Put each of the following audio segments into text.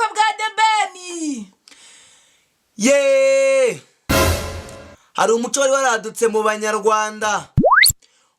bukwe bwa The Ben. Yeee, hari umuco wari waradutse mu Banyarwanda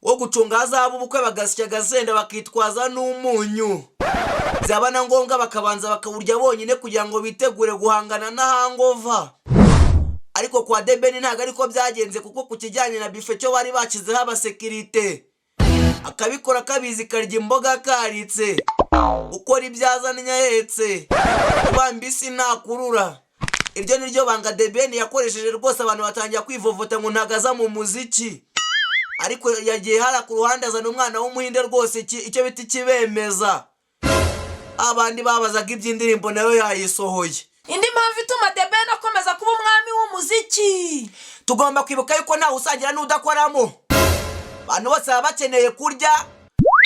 wo gucunga ahazaba ubukwe, bagasya agasenda, bakitwaza n'umunyu, byaba na ngombwa bakabanza bakawurya bonyine kugira ngo bitegure guhangana na hangover. Ariko kwa The Ben ntabwo ariko byagenze, kuko ku kijyanye na buffet cyo bari bashyizeho abasekirite. Akabikora kabizi karya imboga karitse, ukora ibyo azanye ahetse, ubamba isi ntakurura. Iryo ni ryo banga The Ben yakoresheje rwose. Abantu batangira kwivovota ngo ntabwo aza mu muziki, ariko yagiye hariya ku ruhande azana umwana w'Umuhinde rwose, icyo bita ikibemeza. Abandi babazaga iby'indirimbo, nayo yayisohoye. Indi mpamvu ituma The Ben akomeza kuba umwami w'umuziki: Tugomba kwibuka yuko ntawe usangira n'udakoramo. Abantu bose baba bakeneye kurya.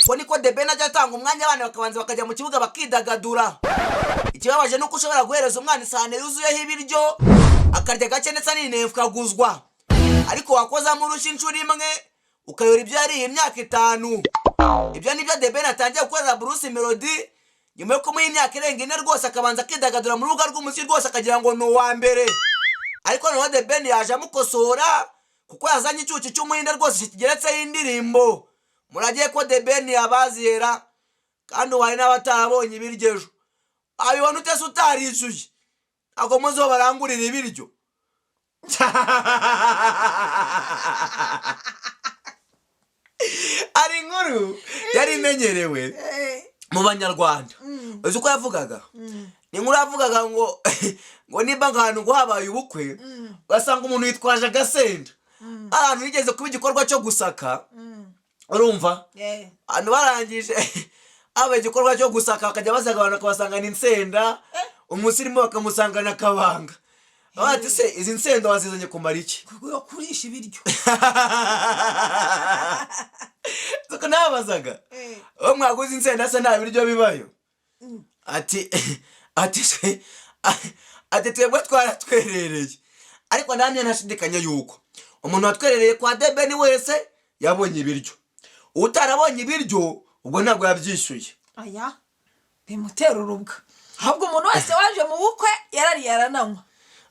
Ko niko The Ben ajya atanga umwanya, abana bakabanza bakajya mu kibuga bakidagadura. Ikibabaje ni uko ushobora guhereza umwana isahani yuzuyeho ibiryo, akarya gake ndetse aninefukaguzwa, ariko wakozamo urushyi inshuro imwe ukayora ibyo yariye imyaka 5. Ibyo nibyo The Ben atangiye gukorera Bruce Melody nyuma yo kumuha imyaka irenga 4 rwose, akabanza akidagadura mu rubuga rw'umuziki rwose, akagira ngo ni uwa mbere. Ariko noneho The Ben yaje amukosora, kuko yazanye icyuki cy'Umuhinde rwose kigeretseho indirimbo. Muragiye ko The Ben yabazihera, kandi ubu hari n'abatarabonye ibiryo ejo. Abibona ute se utarishyuye? Ntabwo muzi aho barangurira ibiryo. Ari inkuru yari imenyerewe mu Banyarwanda. Uzi uko yavugaga? Ni inkuru yavugaga ngo nimba ahantu ngo habaye ubukwe, ugasanga umuntu yitwaje agasenda, ahantu higeze kuba igikorwa cyo gusaka, urumva? Abantu barangije, habaye igikorwa cyo gusaka, bakajya basanga abantu, bakabasangana insenda, umusirimu bakamusangana akabanga. Bati: "Se izi nsenda wazizanye kumara iki?" Yo kurisha ibiryo. Suko nabazaga: "Uwo mwaguze insenda se nta biryo bibayo?" Ati se, ati: "Twebwe twaratwerereye." Ariko namwe ntashidikanya yuko umuntu watwerereye kwa The Ben wese yabonye ibiryo. Utarabonye ibiryo ubwo ntabwo yabyishyuye. Aya bimutera urubwa. Ahubwo umuntu wese waje mu bukwe yarariye, arananywa.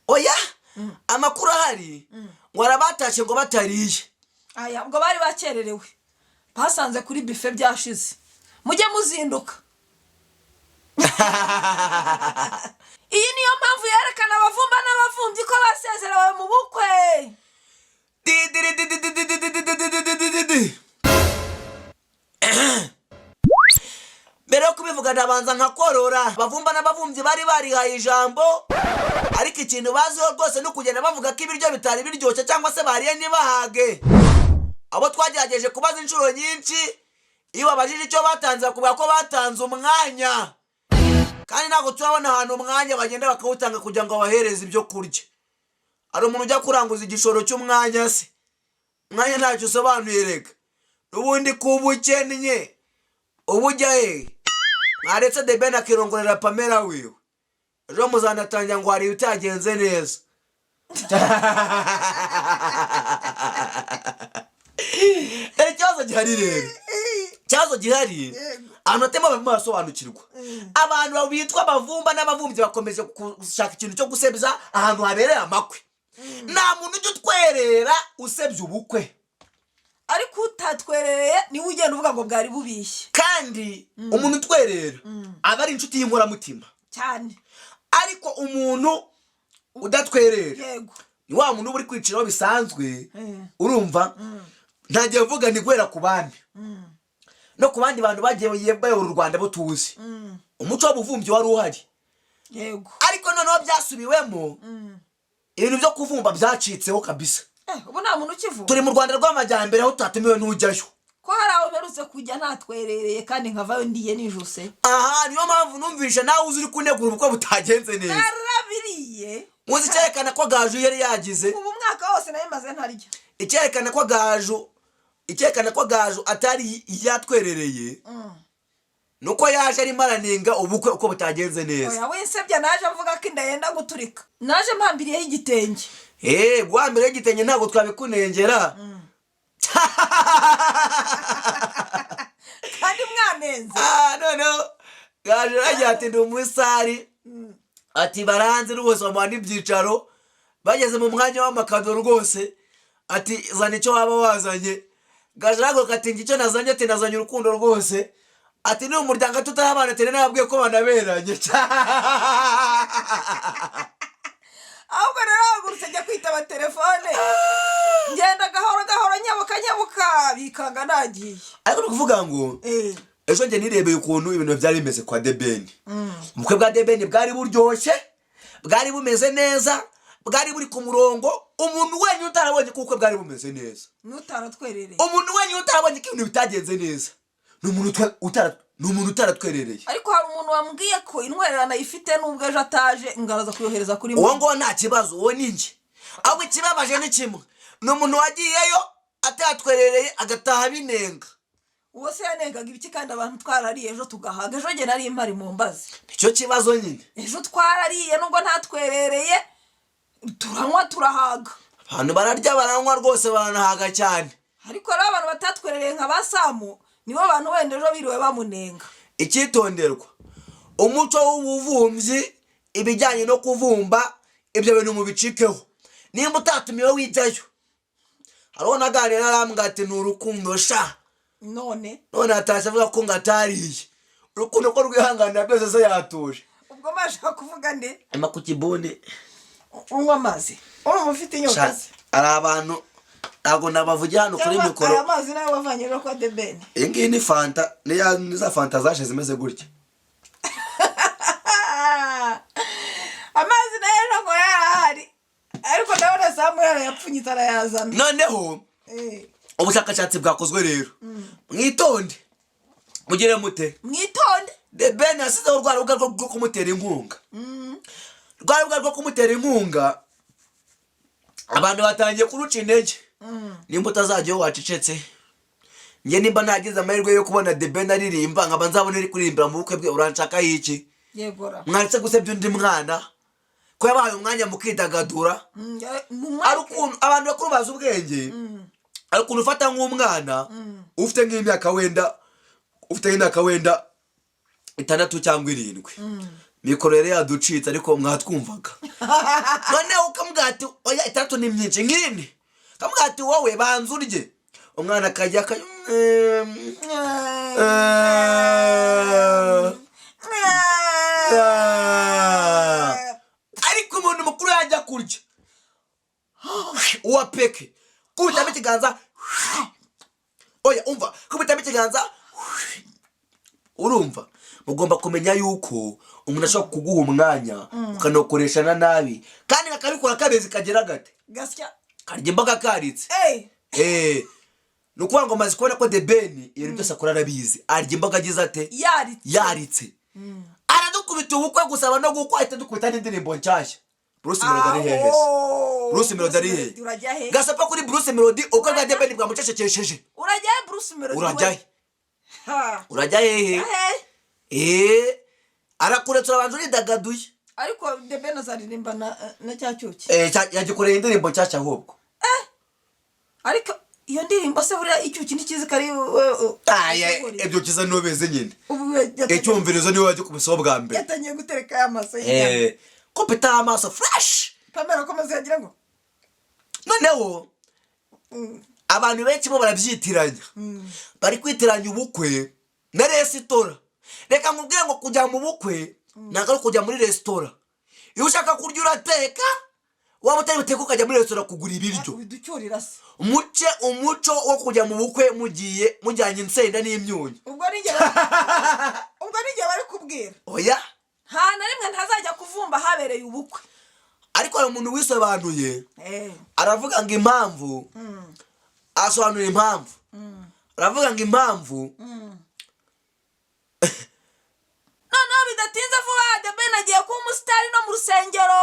Oya, amakuru ahari ngo arabatashye ngo batariye. Aya ubwo bari bakererewe, basanze kuri buffet byashize. Mujye muzinduka. Iyi niyo mpamvu yerekana abavumba n'abavumbyi ko basezerewe mu bukwe. Didididididididididididididi. Mbere yo kubivuga ndabanza nkakorora. Abavumba n'abavumbyi bari barihaye ijambo, ariko ikintu baziho rwose ni ukugenda bavuga ko ibiryo bitari biryoshye cyangwa se bariye ntibahage. Abo twagerageje kubaza inshuro nyinshi, iyo babajije icyo batanze, bakubwira ko batanze umwanya, kandi ntabwo turabona ahantu umwanya bagenda bakawutanga kugira ngo babahereze ibyo kurya. Hari umuntu ujya kuranguza igishoro cy'umwanya se? Umwanya ntacyo usobanuye. Reka n'ubundi kuba ukennye uba ujya he? Mwaretse The Ben akirongorera Pamela wiwe, ejo muzanatangira ngo hari ibitagenze neza. Dore ikibazo gihari rero, ikibazo gihari, ahantu hatemba barimo barasobanukirwa. Abantu bitwa abavumba n'abavumbyi bakomeje gushaka ikintu cyo gusebya ahantu habereye amakwe. Nta muntu ujya utwerera usebya ubukwe. Ariko utatwerereye niwe ugenda uvuga ngo bwari bubishye. Kandi umuntu utwerera aba ari inshuti y'inkoramutima. Cyane. Ariko umuntu udatwerera ni wa muntu uba uri kwiciraho bisanzwe. Urumva, ntagiye mvuga ni guhera ku bandi no ku bandi bantu bagiye bayobora u Rwanda bo tuzi, umuco w'ubuvumbyi wari uhari. Ariko noneho byasubiwemo, ibintu byo kuvumba byacitseho kabisa. Ubu nta muntu ukivumba. Turi mu Rwanda rw'amajyambere, aho tutatumiwe ntujyayo. Ko hari aho mperutse kujya ntatwerereye kandi nkavayo ndiye nijuse. Aha niyo mpamvu numvishe nawe uzi uri kunegura ubukwe butagenze neza. Narabiriye. Muzi icyerekana ko Gaju yari yagize? Ubu umwaka wose nayo maze ntarya. Icyerekana ko Gaju atari yatwerereye nuko yaje arimo aranenga ubukwe uko butagenze neza. Oya, winsebya. Naje mvuga ko inda yenda guturika, naje mpambiriyeho igitenge. Eee, guhambiraho igitenge ntabwo twabikunengera. Kandi mwanenze. Ah, noneho Gaju aragira ati: "Ndi umusari." Ati baranze rwose, bamuha n'ibyicaro. Bageze mu mwanya w'amakado rwose, ati zana icyo waba wazanye. Gajarago ati njye icyo nazanye, ati nazanye urukundo rwose. Ati ni umuryango tutari abana, ati nababwiye ko banaberanye. Ahubwo rero hagurutse njya kwitaba telefone, ngenda gahoro gahoro, nyabuka nyabuka, bikanga nagiye. Ariko ni ukuvuga ngo ejo njye nirebeye ukuntu ibintu byari bimeze kwa The Ben. Ubukwe bwa The Ben bwari buryoshye, bwari bumeze neza, bwari buri ku murongo. Umuntu wenyine utarabonye ko ubukwe bwari bumeze neza, n'utaratwerereye, umuntu wenyine utarabonye ko ibintu bitagenze neza, ni umuntu utaratwerereye. Ariko hari umuntu wambwiye ko intwererano ayifite, nubwo ejo ataje, ngaraza kuyohereza kuri Uwo nguwo nta kibazo, uwo ni njye. Ahubwo ikibabaje ni kimwe, ni umuntu wagiyeyo atatwerereye agataha binenga. Uwo se yanengaga ibiki kandi abantu twarariye ejo tugahaga? Ejo njye nari mpari mu mbazi. Nicyo kibazo nyine. Ejo twarariye nubwo ntatwerereye, turanywa turahaga. Abantu bararya, baranywa rwose, baranahaga cyane. Ariko rero abantu batatwerereye nka ba Samu nibo bantu wenda ejo biriwe bamunenga. Icyitonderwa, umuco w'ubuvumbyi, ibijyanye no kuvumba, ibyo bintu mubicikeho. Nimba utatumiwe wijyayo. Hariho naganira arambwira ati ni urukundo sha. None? None atashye avuga ko ngo atariye. Urukundo ko rwihanganira byose se, yatuje. Ubwo mbasha kuvuga nde? Ama ku kibuni. Unywa amazi, urumva ufite inyota Sha, se? hari abantu ntabwo nabavugira hano kuri Cyangwa mikoro. aya mazi nayo wavanye ejo kwa The Ben? Iyi ngiyi ni Fanta, ni za Fanta zaje zimeze gutya. Amazi nayo ejo ngo yarahari, ariko ndabona Samu yarayapfunyitse arayazana. Noneho ubushakashatsi bwakozwe rero, mwitonde, mugire mute? Mwitonde. The Ben yasizeho rwa rubuga rwo kumutera inkunga. Rwa rubuga rwo kumutera inkunga abantu batangiye kuruca intege. Nimba utazajyaho wacecetse, njye nimba nagize amahirwe yo kubona The Ben aririmba, nkaba nzabona iri kuririmbira mu bukwe bwe, uranshakaho iki? Yegora. Mwaretse gusebya undi mwana ko yabahaye umwanya mukidagadura? Ari ukuntu abantu bakuru bazi ubwenge, ari ukuntu ufata nk'umwana ufite nk'imyaka wenda 6 cyangwa 7, mikoro yari yaducitse ariko mwatwumvaga, noneho ukamubwira ati oya, 6 ni myinshi, nk'ine, ukamubwira ati wowe banza urye. Umwana akajya akajya ariko umuntu mukuru yajya kurya, uwa peke kubitamo ikiganza, oya umva, kubitamo ikiganza. Urumva mugomba kumenya yuko umuntu ashobora kuguha umwanya ukanawukoresha na nabi, kandi kakabikora kabizi kagera gate. Gasya. Karya imboga karitse. Ey. Ni ukuvuga ngo maze kubona ko The Ben ibintu byose akora arabizi, arya imboga agize ate? Yaritse. Yaritse. Aradukubita ubukwe gusaba no gukwa, ahita dukubita n'indirimbo nshyashya. Bruce Melody ari hehe se? Aho. Bruce Melody ari hehe? Urajya he? Gasapa kuri Bruce Melody, ubukwe bwa The Ben bwamucecekesheje. Urajya he, Bruce Melody? Urajya he? Ha. Urajya hehe? He? Arakuretse, urabanza uridagaduye. Ariko The Ben azaririmba na cya cyuki. Yagikoreye indirimbo nshyashya ahubwo. Ariko iyo ndirimbo se buriya icyuki ntikizi ko ari Aya, ibyo kiza ntubeze nyine. Ubu Icyumvirizo niwe wagikubiseho bwa mbere. yatangiye gutereka ya maso y'inyama. Kupita amaso fresh. Pamela akomeza yagira ngo Noneho abantu benshi bo barabyitiranya, bari kwitiranya ubukwe na resitora. Reka nkubwire ngo kujya mu bukwe ntabwo ari ukujya muri resitora. Iyo ushaka kurya urateka, waba utari buteke ukajya muri resitora kugura ibiryo. Uducyurira se? Muce umuco wo kujya mu bukwe mugiye mujyanye insenda n'imyunyu. Ubwo n'igihe bari kubwira. Oya. Nta na rimwe ntazajya kuvumba habereye ubukwe. Ariko hari umuntu wisobanuye, aravuga ngo impamvu, asobanura impamvu, aravuga ngo impamvu Noneho bidatinze vuba, The Ben agiye kuba umusitari no mu rusengero.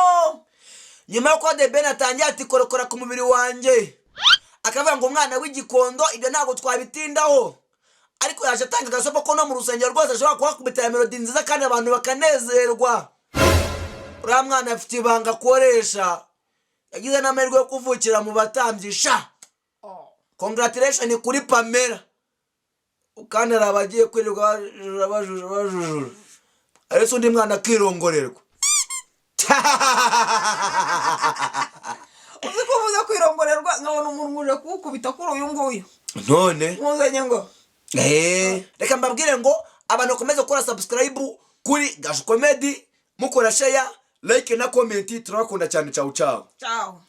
Nyuma y'uko The Ben atangiye ati korokora ku mubiri wanjye, akavuga ngo umwana w'igikondo, ibyo ntabwo twabitindaho, ariko yaje atanga agasopo ko no mu rusengero rwose ashobora kuhakubitira melody nziza kandi abantu bakanezerwa. Uriya mwana afite ibanga akoresha, yagize n'amahirwe yo kuvukira mu batambyi sha. Congratulation kuri Pamela. Kandi hari abagiye kwirirwa bajujura bajujura bajujura, ariko undi mwana akirongorerwa. Uzi ko uvuze kwirongorerwa, nkabona umuntu uje kuwukubita kuri uyu nguyu. None Nkuzanye ngo Reka mbabwire ngo abantu bakomeze gukora subscribe kuri Gaju Comedy, mukora share, like na comment. Turabakunda cyane. Ciao ciao. Ciao.